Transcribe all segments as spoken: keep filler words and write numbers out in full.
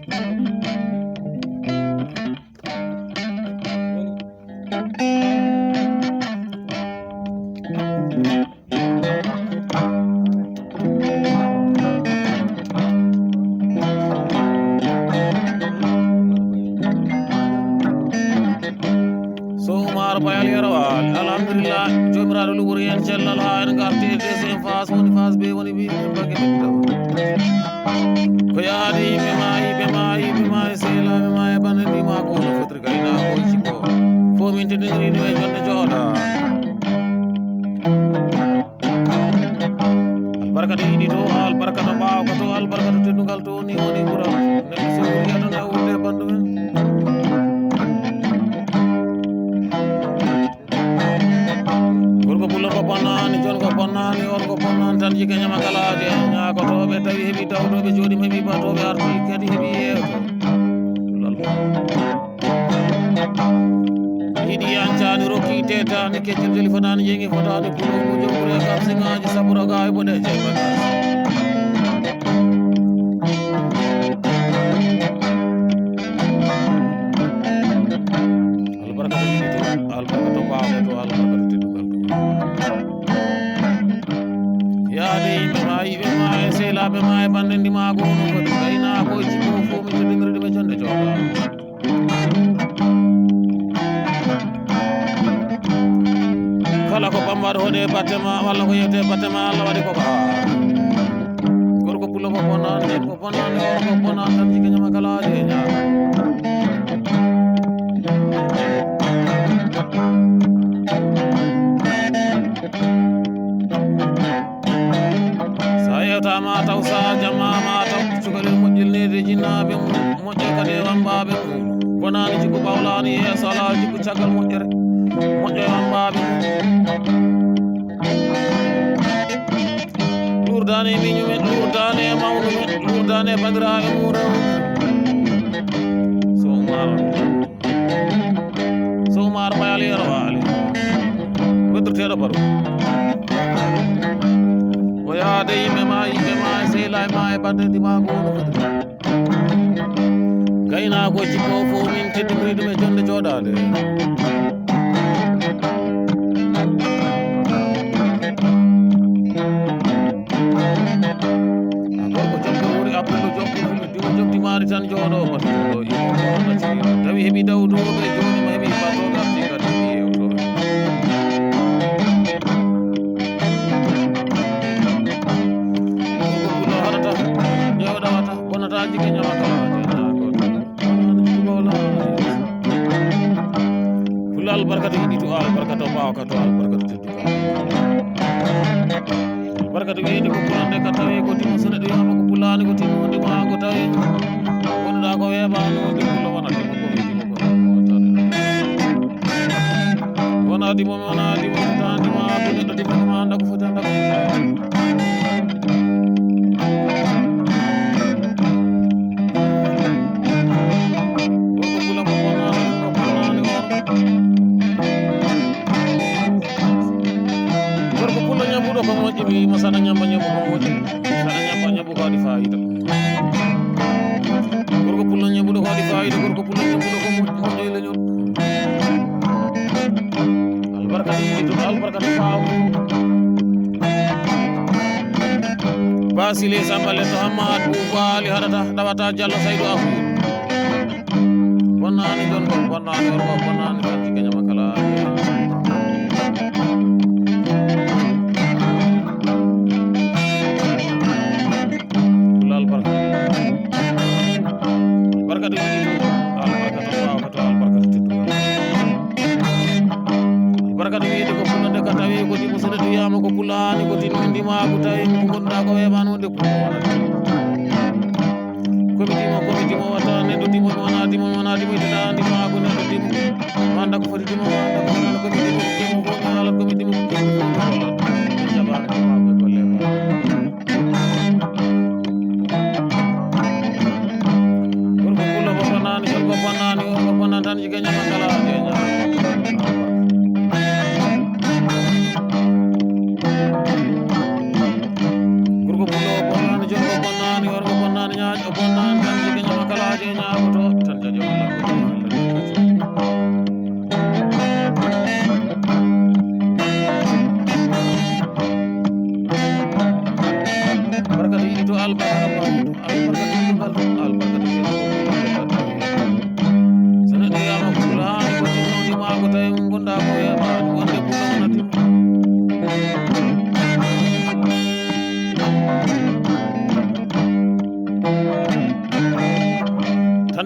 Sow Umar Bayal Yero Waali. Alhamdulillah, joomiraaɗo luɓori en cellal haa en ngarti e deuxième phase, woni phase B, woni mbiimi en mbagge ɓe taw. Ko yaade yimɓe maa, yimɓe maa, yimɓe maa, e sehlaaɓe maa, e banndiraaɓe maa, ko no fotiri gaynaaɓe o jippo. Fof min teddiniri ɗum e jonde jooɗa. Albarka to yiɗi to, albarka to ɓaawo ka to, albarka to teddungal to, ni woni ɓural. Neɗɗo so wuuri aduna wuurde e ɓanndu men. Gorko pullo ko bonnaani, jon ko bonnaani, on ko bonnaani tan jike ñama kalaaje. Ñaagotooɓe tawi heɓi dawdooɓe, jooɗi heɓi batooɓe, arti kadi heɓi yeewto. Pullal. Yiɗi yancaani, rokki teetaani, keccel joli fotaani, jeŋi fotaani, pullo ko jom ɓure kam siŋaaji, sabura gaay boɗeeje. Albarka to yiɗi to, albarka to ɓaawo to, albarka to teddungal to. Yaade yimɓe maa, yimɓe maa, e sehlaaɓe maa, e banndiraaɓe maa, ko onon foti gaynaakoji fof, fof min teddiniri ɗum e jonde jooɗa. Kala ko bambaɗo hoɗe batte ma, walla ko yewte batte ma, Allah waɗi ko ka. Gorko pullo ko bonnaani, debbo bonnaani, worgo bonnaani, tan jike ñama kala de ñaama. Sa yewtaama taw, sa jammaama taw, cukalel moƴƴel neede jinnaaɓe mum, moƴƴe kadi e wambaaɓe mum. Bonaani jikku ɓawlaani yeeso, alaa jikku caggal moƴƴere, moƴƴe e wambaaɓe mum. Luurdaani e miñum en, luurdaani e mawɗum en, luurdaani e banndiraaɓe mum rewɓe. So Umar. Sow Umar Bayal Yero Waali. Wettirteeɗo baro. Ko yaade yimɓe ma, yimɓe ma, e sehlaaɓe ma, e banndiraaɓe ma, ko woni foti. Gaynaakoji ko fof min teddiniri ɗum e jonde jooɗaade. A gorko jom ko woni Abdullo jom ko woni diwo jom timaari tan jooɗo, batu jooɗo, imo ko wona ciri. Tawi heɓi dawdooɓe, jooni mo heɓi batooɓe, arti kadi heɓi yewtooɓe. Ko kulo haɗata, ƴeewɗawata, bonata jike ñamata, ñaako. Pullo albarka to yiɗi to, albarka to ɓaawo ka to, albarka to tedduka. Albarka to wiyede ko pulande ka tawi ko timo, so neɗɗo wiyama ko pulaani ko timo, wonde ma ko tawi wonɗa ko weeɓaani, wonde pullo wona timo ko wiyde ko. Wona timo, wona timo, wona timo, a ko neɗɗo timo, ma annda ko foti, annda ko foti. Gorko pullo mo bonnaani, mo bonnaani on. Gorko pullo ñambuɗo ko moƴƴi, mi wiima sana ñamba ñambu ko moƴƴi. Sana ñamba ñambu ko waɗi fayida. Gorko pullo ñambuɗo ko waɗi fayida, gorko pullo ñambuɗo ko moƴƴi, moƴƴi e leñol. Albarka ɗi yiɗi to, albarka ɗi faaw. Basile Samba Leto Hamad Bubali haɗata, ɗawata Jallo Saydu Afu. Bonnaani jon ko, bonnaani worgo, bonnaani kanti keñama kala. Pullo albarka. Albarka to yiɗi to, albarka to ɓaawo ka to, albarka to teddugal. Albarka to wiyde ko pullo nde ka tawi ko timo, so neɗɗo wiyama ko pulaani, ko tino ndimaagu tawi ko gonɗa ko weeɓaani wonde pullo wonata. Komi timo, komi timo, wata neɗɗo timo, mi wona timo, mi wona timo, itata ndimaagu neɗɗo timo. Mi annda ko foti timo, mi annda ko foti komi timo, ko timo fof mi haalat, komi timo, ko timo fof mi haalat. Jaɓaani ndimaagu e golle ma. Gorko pullo ko bonnaani, gorko bonnaani, gorko bonnaani tan jike ñama kala, jike ñama. Gorko pullo o bonnaani, gorko bonnaani, gorko bonnaani, ñaaƴo bonnaani tan jike ñama kala.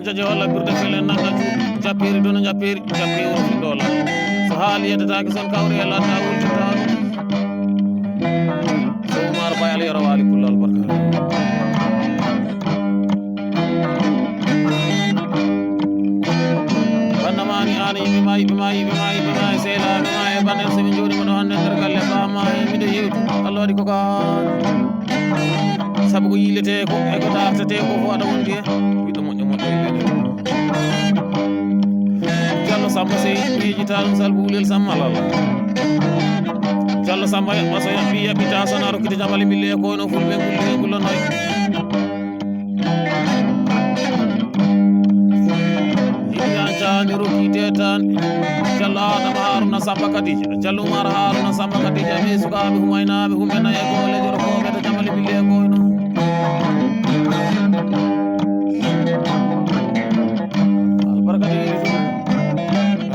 Jaje walla birde fele nanga juuɗe. Jappeeri dona jappeeri, jappeeri wuro fi dola. So haali yeddataake son kawre e ladda wultita ɗum. So Umar Bayal Yero Waali Pullo albarka. Banda mani ani yiɓe ma, yiɓe ma, yiɓe ma, yiɓe ma, e sehlaaɓe ma, e banden so min jooɗima ɗo hannde nder galle ba ma, e miɗo yewtu. Allah waɗi ko ka. Sabu ko yilletee ko, e ko dartetee ko fof aɗa wondi e. Ɓiɗɗo moƴƴo moƴƴo e leñol. Jallo Samba Sey, miijita ɗum Sal Buulel Samba Lal. Jallo Samba Yaɓɓa so yaɓɓi, yaɓɓita so na rokkita jamale mbille ko no fulɓe gulli e gullo noy. Yiɗi an caani rokkite tan. Jallo Adama Haruna Samba Kadija. Jallo Umar Haruna Samba Kadija. Ɓe sukaaɓe humaynaaɓe humɓe nayi e goole joro ko ɓe to jamale mbille ko no. Albarka to yeeɗi to.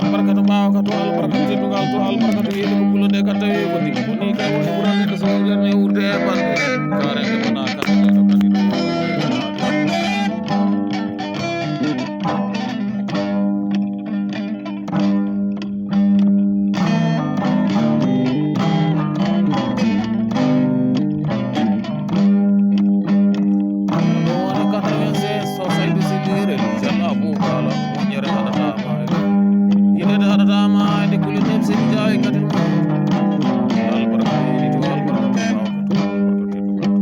Albarka to ɓaawo ka to, albarka to teddungal to, albarka to yeeɗi ko pulo nde ka tawi ko ɗi. Ko ni kay woni ɓurande ko so jarne wurde e bande. Kare e wona kala to kadi. Ɗo woni quatre-vingt-seize, so Saydu Sillire, Jal Abou Bala, moƴƴere haɗata ma e ɗum. Yiɗede haɗata ma e ɗum, kuli ɗum, Seydi Jaawi, kadi ɗum. Albarka, yiɗi to, albarka, to, albarka, to, albarka, to.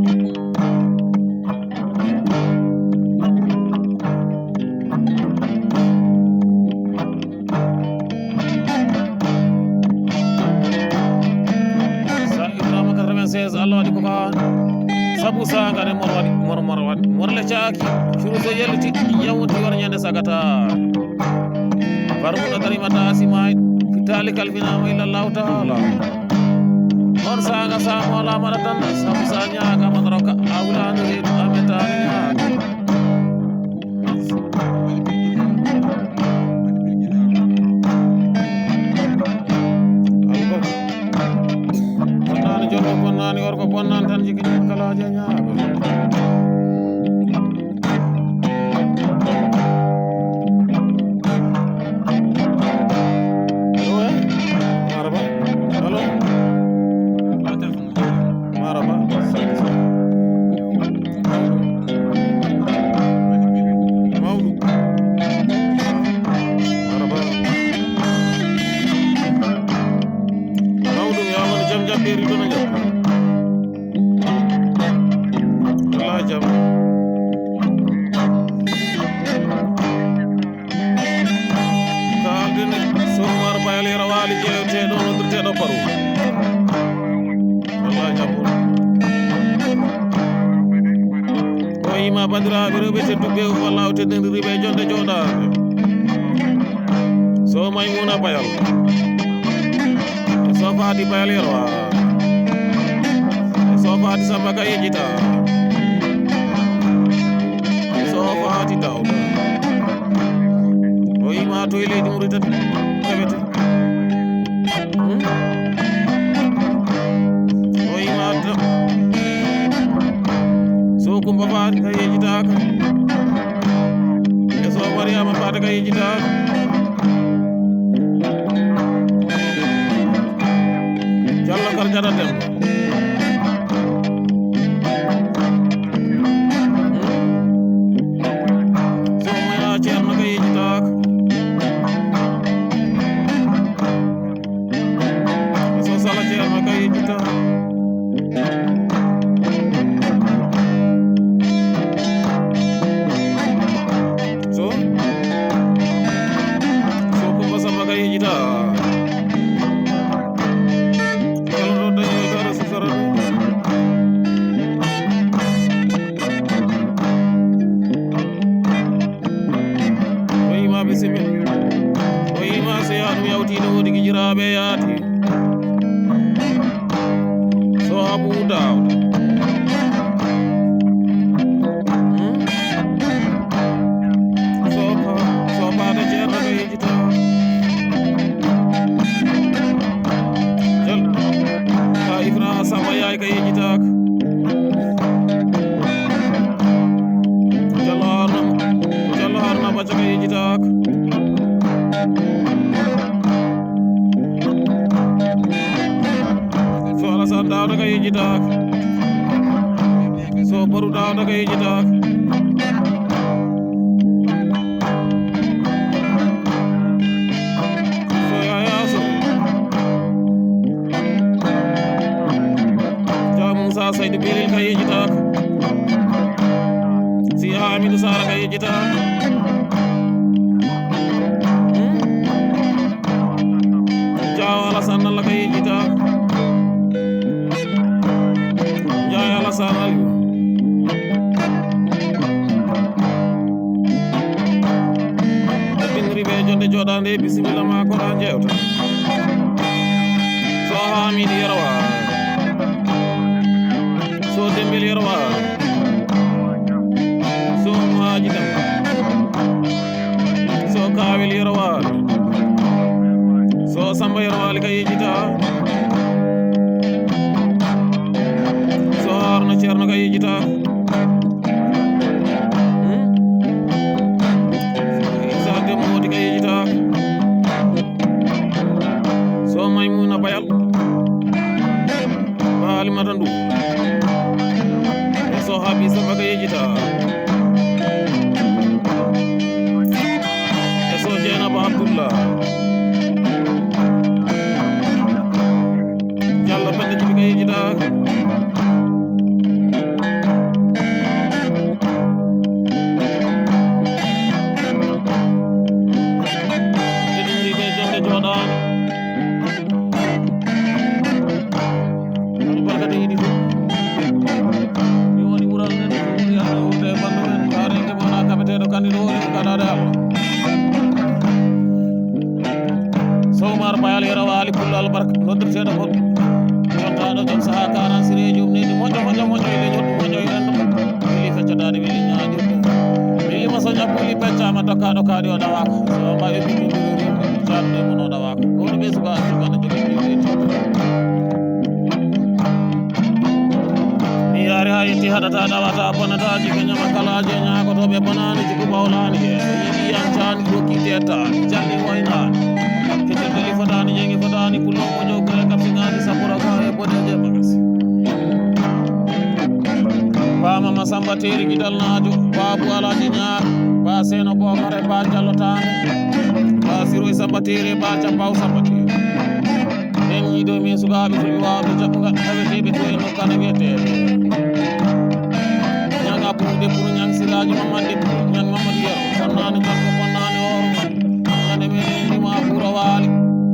Sa Ibrahima quatre-vingt-seize, Allah waɗi ko ka sabu sangare mor waɗi, mor, mor waɗi, mor le caaki, curu so yelliti, yawti war ñande sagata. Barmuɗo darima dasi may, fitali kalfinama illa Allahu Ta'ala. On sanga sa mola mara tan, sabu sa ñaga man roka, awlanu redu ametani ñaga. Bonnaani jogo, bonnaani worgo, bonnaani tan jigi jigi kala je ñaago. Allo, eh? Maraba. Allo? Maraba. Mawɗo. Maraba. Mawɗo, mi yamani jam jam ɓeeri ɗon a jam. Wala jam. Ka aldene, Sohmar Bayal Yero Waali jeeyoteeɗo, noddirteeɗo Paru. Wala jam. O yima, banndiraaɓe rewɓe tedduɓe, walla o teddindiriɓe e jonde jooɗaade. So Maymuna Bayal. So Faati Bayal Yero Waali. So Faati Samba ka yejjita. So Faati Daw. O yima to e leydi Muritani. Tawete. Hmm? O yima to. So Kumba Faati ka yejjitaaka. E so Mariama Faati ka yejjitaaka. Jallo Karjata Demba. So moya Ceerno ka yejjitaaka. So sala Ceerno ka yejjitaaka. So, so Kumba Samba ka yejjita. Kala ɗo dañi kara sisara ɗum. O yima bisimilla. O yima so yaha ɗum yawti no woodi gijiraaɓe yaati. So Abu Daawda. Hmm? So pa-, so paata Ceerno ka yejjita. Jal. Ka Ifra Samba yaay ka yejjitaaka. Jallo Haruna, Jallo Haruna Aca ka yejjitaaka. So Alasan Daawda ka yejjitaaka. So Baru Daawda ka yejjitaaka. So Yaya So. Jaa Muusa Saydu Belel ka yejjitaaka. Si Hamidu Sara ka yejjitaaka. Hmm? Jaawo Alasan Alla ka yejjitaaka. Njaay Alasan Aliyu. Ɓe binndiri ɓe jonde jooɗaande, bisimilla ma ko ɗa jewta. So Hamidou Yerwa. So Dembel Yerwa. So Muhaji Dem. So Kawel Yerwa. So Samba Yerwa li ka yejjita. So Haruna Cerno ka yejjita. Hmm? Isa Demba Modi ka yejjita. So Maymuna Bayal. Baali Matandu. E so Habi Samba ka yejjita. E so Jeynaba Abdullah. Jallo Penda Jibi ka yejjita. Ɗiɗi ɓe jonde jooɗaani. Woni barkate yiɗi fof. Mi woni ɓural nen ɗum ɓuri Allah wuurde e banndo men. Haa renge mo wona kaɓeteeɗo kandi ɗo woni ko gaɗaade Allah. Sow Umar Bayal Yero Waali Pullo Albarka, noddirteeɗo Bot. Jottaaɗo joom sahaa karan siree joom neydi moƴƴo, moƴƴo, moƴƴo, e leñol moƴƴo, e renndo. Weli feccotaade, weli ñaaƴirde. Mi wiima so ñabbuuli peccaama, tokkaaɗo kaaɗi o ɗawaaka. So mbawi ɓiɗɗo nduru rimɓe, jaatde mun o ɗawaaka. Ko woni ɓe suka, suka no jogi ɓiɓɓe tedduɓe. Mi yaari haa yetti haɗata, ɗawata, bonata, jike ñama kalaaje, ñaagotooɓe bonaani, jiku bawlaani e. So yiɗi yancaani, rokki teetaani, jalli waynaani. Kecel deli fotaani, jeŋi fotaani, pullo ko jow gure kapsingaani, sappo roga e bodeeje bagasi. Ba Mama Samba Teeri Gidal Naajo, Baabu Alaaji Ñaar, Ba Seeno Bookare, Ba Jallo Taane, Ba Siroy Samba Teeri, Ba Capaw Samba Teeri. Ɓen yiido min sukaaɓe fulɓe waawɓe jaɓɓugal taweteeɓe to e nokkaane wiyeteeɓe. Ñaŋ Abbu Debbo, Ñaŋ Siraaji Mamadu Debbo, Ñaŋ Mamadu Yero, Fonnaani Jokko, Fonnaani Hooro. Ñande men en ndima Buuro Waali,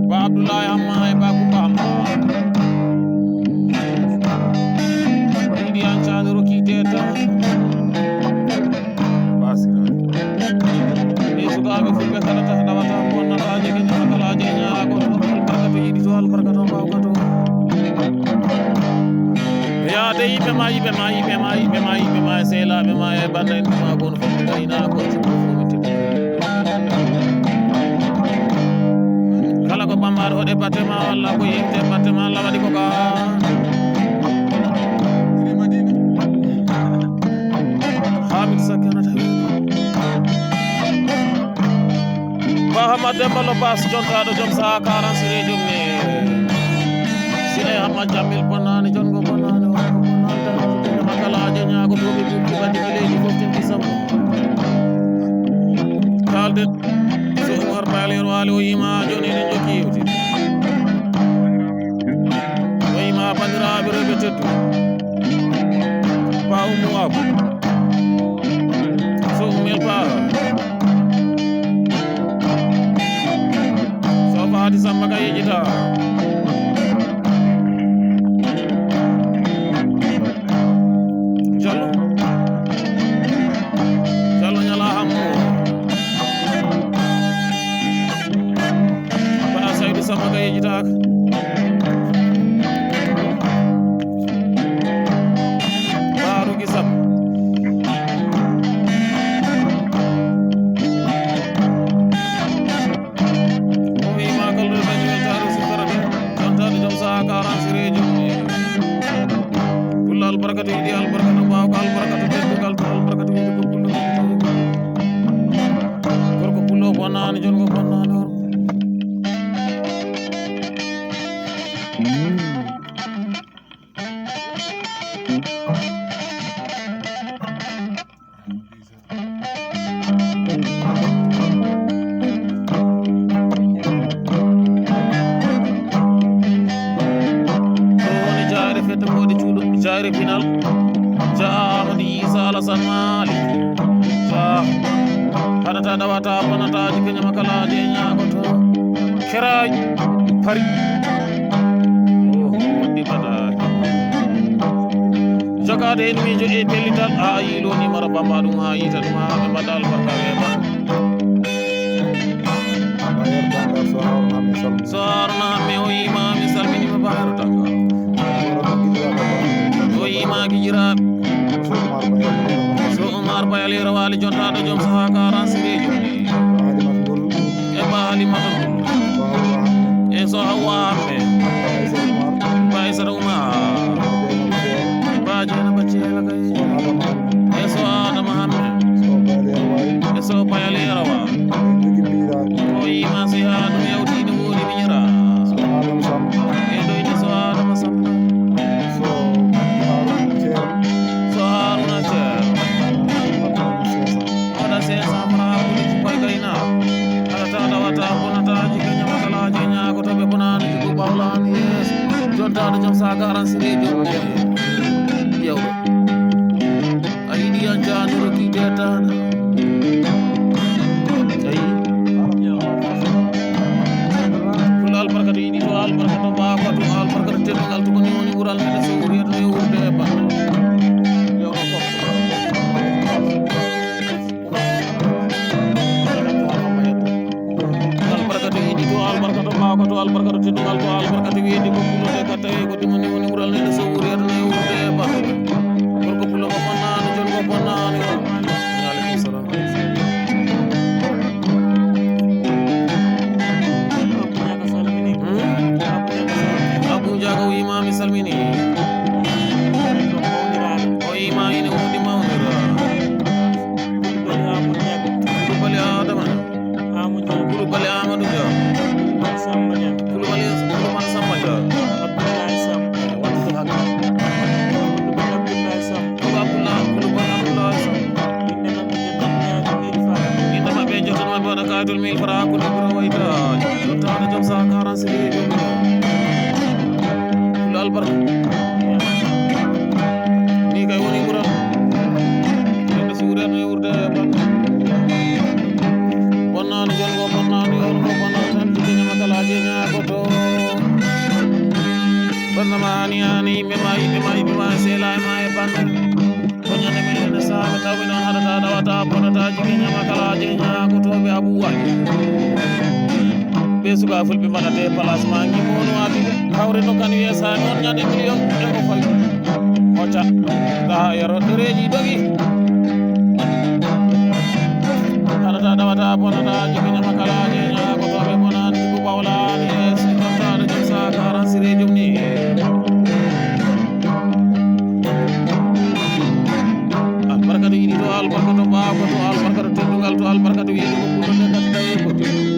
Ba Abdullahi Hamma e Ba Kumba Hamma. Yiɗi an caani rokki teta. Basira. Ni sukaaɓe fulɓe kala ta ɗawata, bonnata, jege ñama kala, je ñaago, to ɗum barkato yiɗi to, albarka to, mbawka to. Yaade yiɓe ma, yiɓe ma, yiɓe ma, yiɓe ma, yiɓe ma, e sehlaaɓe ma, e bannda en ma, gon fof, gaynaako, e sikko fof, mi teddi. Kala ko bambaɗo hoɗe batte ma walla ko yimte batte ma Allah waɗi ko ka. Hamid Sakana tawi. Ba Hamad Demba Lobaas, jontaaɗo joom sahaa karan siree joom ne. Siree Hamad Jamil bonaani, jongo bonaani, wongo bonaani, tan ko ɗum makalaaje ñaago to ɓe ɓiɓɓe ɓaddi ko leydi fof tinti sabu. Kaalden, so Umar Bayal Yero Waali o yiima, jooni eɗen jokki yewtide. O yiima banndiraaɓe rewɓe tedduɓe. Ba Ummu Abu. So Ummel Ba. So Faati Samba ka yejjita. Jallo. Jallo ñala hammo. Bana Saydu Samba ka yejjitaaka. Baaru Gisam. Nani jongo bonnani on. Ɗo woni jayre fete mboɗi cuuɗo, jayre pinal. Ja Amadou Issa Alassane Malick. Ja haɗata, ɗawata, bonata, jikka ñama kala je ñaagoto. Keray pari. Oh, wonde bada. Jogaade heen miijo e pellital, a yiiloo numéro Bamba ɗum, haa yiita ɗum, haa ɓe mbaɗa albarka weeɓa. Bayar Banga, so Haruna mi salmini. So Haruna mi o yiima, mi salmini mo Bayar Banga. Wara ko gijiraɗo ba. O yiima gijiraɗo. So Umar Bayar. So Umar Bayar Yero Wali jontaɗo joom saha karan sirejo. Halimat Gol. E ba Halimat Gol. So Hawa Hambe. E so Hawa Hambe. Ba Aisha Umar. Ba Aisha Umar. Ba Jeynaba Thiel kay. E so Adama Hambe. E so Bayal Yero Wali. O yiima si haa ɗum yawti ina woodi miñira. E ɗo ine so Adama Samba. So Haruna Ceer. Waɗa cinq cents francs hakkunde jippoy gayna. Haɗata, ɗawata, bonata, jikka ñama kala je ñaagoto ɓe bonani jikku ɓawlani yeeso. Jontaɗo joom saga aran siri joom. Yawɗo. A yiɗi an jaanuro kiite taana. Ayi. Fula albarka to yiɗi to albarka to baaba to albarka to teddungal to koni woni wural nde so wuriyata e wurde e ba. Albarka to yiɗi to albarka to baaba to albarka to teddungal to albarka to wiyede ko kuno de ka tawi ko dimoni woni wural nde so wuriyata e wurde e ba. Gorko pullo ko bonnano, jon ko bonnano. Waaleykum salam. Hmm? Abu Jaga o yima mi salmini. O yima ina wodi mawnira. Koulibaly Adama. Amadou Dia. Koulibaly Amadou Dia. Koulibaly Samba Dia. Koulibaly, Koulibaly Samba Dia. Abdoulaye Sam. Eh, wattu hak. Koulibaly Abdoulaye Sam. Koulibaly Abdoulaye, Koulibaly Abdoulaye Sam. Inde maɓɓe jottan ñaami mille francs. Inde maɓɓe jottan maɓɓe waɗa kaydul mille francs hakkunde buro wayta. Jottano joom sa quarante sigi joom. Koulibaly albarka. Ni kay woni ɓural. Neɗɗo suurano e wuurde e banndum. Bonnaano jonngo, bonnaano yoorgo, bonnaano tan jikki ñama kala je ñaagoto. Bannda ma ani ani, yimɓe ma, yimɓe ma, yimɓe ma, seela e ma e banndum. Ko ñande men ene saama tawi noon haɗata, ɗawata, bonata, jikki ñama kala je ñaagotooɓe Abou Wali. Ɓe suka fulɓe mbaɗa déplacement ngi mono abi hawre no kan wiye sa noon ñande million e ko fawi. Hocca daha yero ɗereji dogi. Haɗata ɗawata bonata jikki ñama kala je ñaagotooɓe bonani ko bawlani e so jottaɗo jom sa karan sire jom ni. Albarka to yiɗi to, albarka to ɓaawo to, albarka to teddungal to, albarka to wiyde ko pullo nde kadi tawi ko.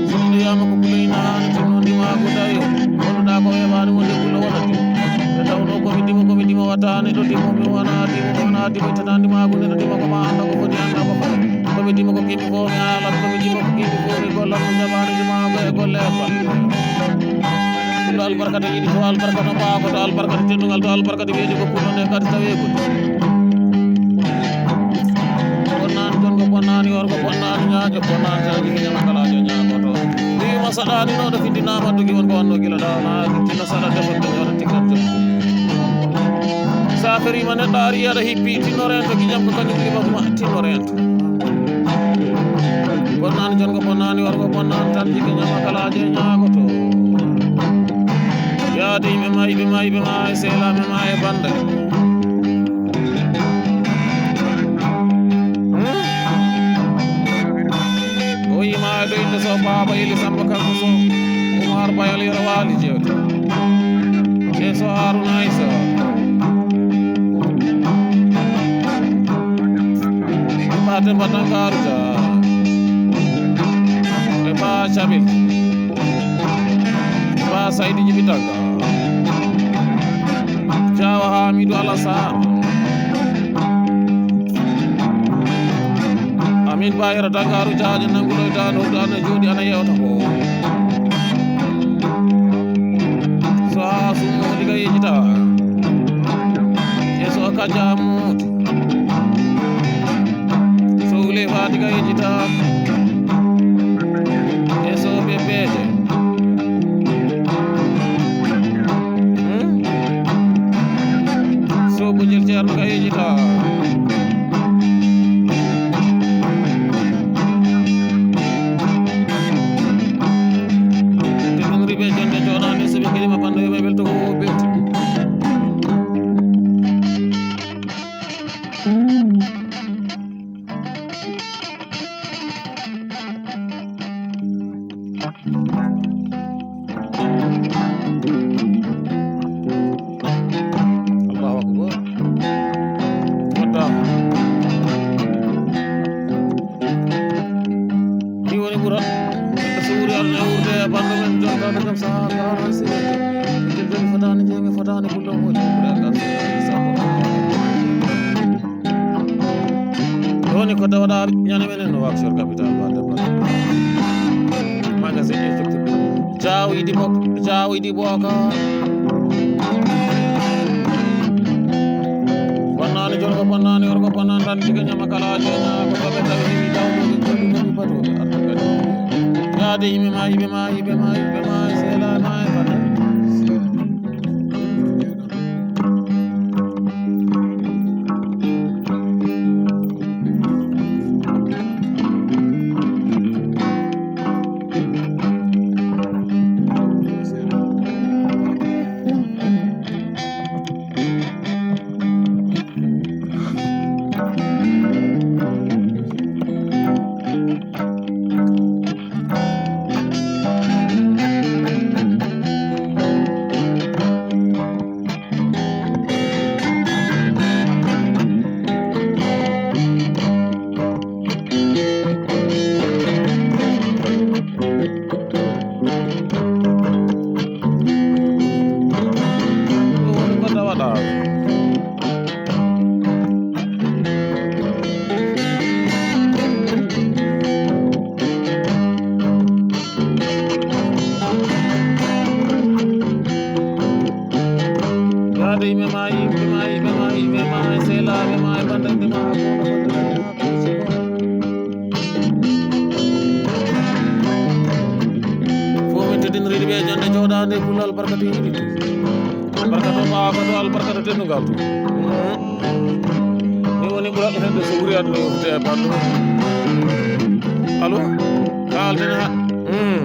Sinno wiyama ko pullo ina haani tinno ndima ko tawi. Wonduɗa ko weeɓani wonde pullo wonati. Nde tawno komi dimo, komi dimo wattani ɗo dimo, mi wona dimo, mi wona dimo, ittata ndima ko neɗɗo dimo ko ma annda ko foti annda ko foti. Komi dimo ko kimmi fof mi haalat, komi dimo ko kimmi fof mi gollat, mi jaɓani ndima ko e golle e golle. Ɗo albarka to yiɗi to, albarka to ɓaawo to, albarka to teddungal to, albarka to weeji ko pullo nde kadi tawi ko. Bonnani jonngo, bonnani worgo, bonnani ñaajo, bonnani tan jigi ñama kala jo ñaagoto. Wima saɗani no ɗo findinama dogi won ko wanno gila ɗa na tinno saɗa defo to ñoro tikkat to. Sa ferima neɗɗo ari aɗa hippi tinno rento gijam ko kañum wima kuma tinno rento. Bonnani jonngo, bonnani worgo, bonnani tan jigi ñama kala je ñaagoto. Yaade yimɓe ma, yimɓe ma, yimɓe ma e seelaɓe ma e bande. Hmm? O yima e ɗo inde so Baba Eli Samba Kanko so Umar Bayal Yero Wali Jewte. E so Haruna Aissa. Fatima Tangaruja. E Cabil. Ba Saydi Jibi Tagga. Jaawa Hamidu Alassane. Amin Bayero Dagaru jaaje nanguloy dano dano jooɗi ana yewta ko. So ha sumo diga yejita. E so kaja mutu. So wule fa diga yejita. E so bebeje. Hmm? So bujel Ceerno ka yejita. Te ɗum riɓe jonde joɗani so ɓe kelima bando yo ɓe welto ko belti. Allahu akbar. Wata. Ni woni ɓura. So wuri Allah e wurde e bando men jontaɗo kam saha karan sirete. Jel jel fotani jemi fotani kullo mo jel ɓura kan. Woni ko tawɗa ñande menen no Nouakchott capital ba département. Magasin e fifty. Jaw idi bok, jaw idi boka. Bonnani jol ko bonnani or ko bonnani tan diga ñama kala je ñama ko tabe tabe ni daw ko ko ko pato arta kadi. Yaade yimɓe ma, yimɓe ma, yimɓe ma, yimɓe ma, sela ma e bana. Yaade yimɓe ma, yimɓe ma, yimɓe ma, yimɓe ma, e sehlaaɓe ma, e banndiraaɓe ma, fof min teddiniriiɓe ɓe e jonnde jooɗaande e pulla albarka to yiɗi. Albarka to ɓaawa ka to albarka to teddungal to. Min woni ɓuraaɗo hedde so wuri aduna yofte e banndo. Allo? Kaalden ha. Hmm.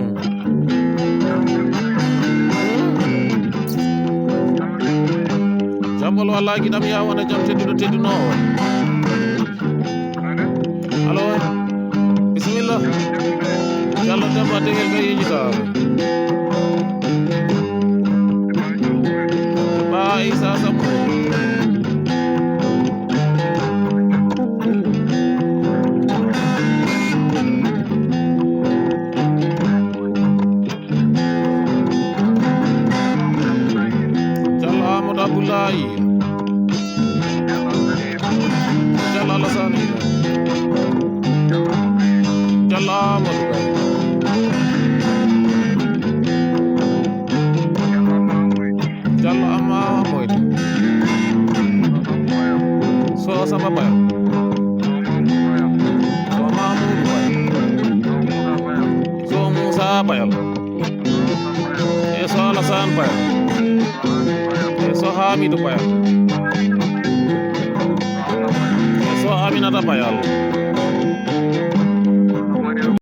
Jam walla walla giɗam ya wona jam tedduɗo teddunoowo. Allo? Bisimilla. Yalla Demba Degel ka yejita. Ba Isa Sambu. Jallo Amadou Abdoulaye. Jallo Alassane. Jallo Amadou Ba. Jallo Amma Moyde. So Samba Bayal. So Mamoudou Bayal. So Moussa Bayal. E so Alassane Bayal. E so Hamidou Bayal. E so Aminata Bayal.